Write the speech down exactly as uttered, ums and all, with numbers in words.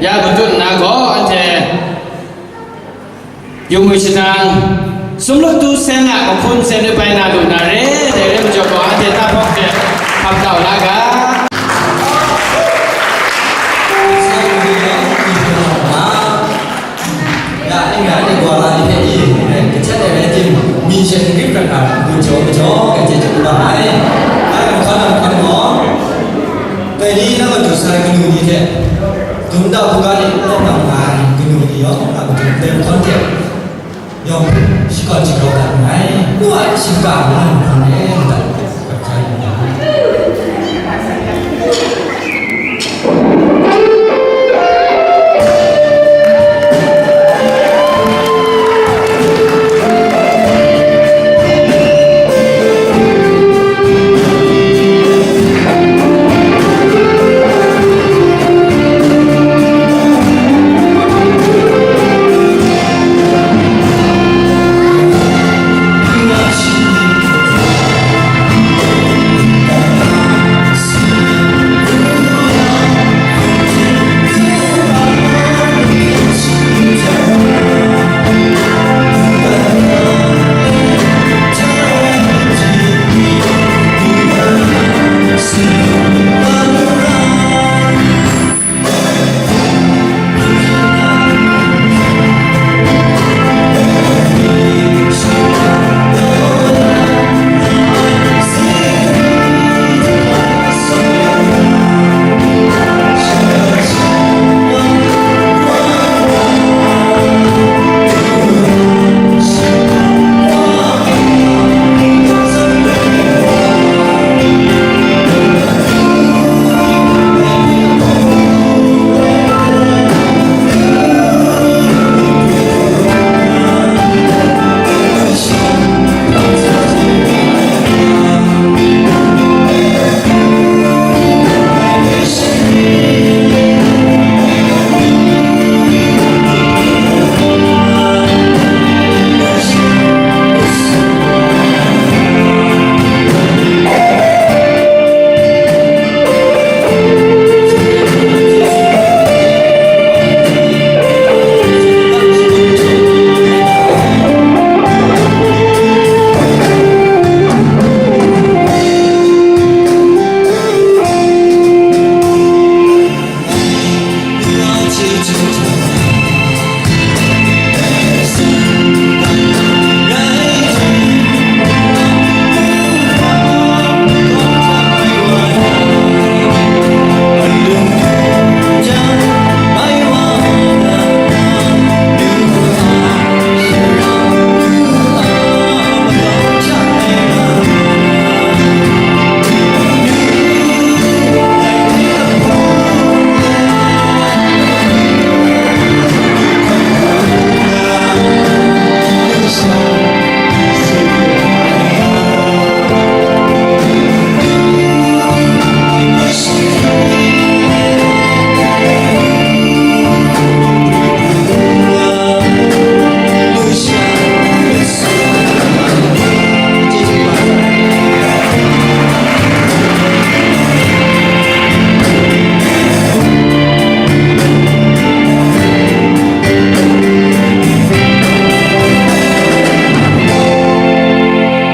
Ya matut nna gaw, anhte yung ngwi shanang, sumlawt tu sen a mahkun sen bai na lu na re, dai re majaw gaw, anhte tahpawk hte hkap kau la ga. Ya, ning rai, ning gaw la, ni hpe i, ning rai, kachat ai rai tim, mi she n grit prat na, gun jaw majaw, rai chye chye u ra ai. Ai, mahkawn na mahkawn gaw, dai ni na matu sai kanu ni hte, dum da hkungga ni n lawm na nga ai kanu ni yawng, a matu dai mahkawn hte yawng shakawn shagrau dat nngai. Nu a shingkang nga ai mahkawn e,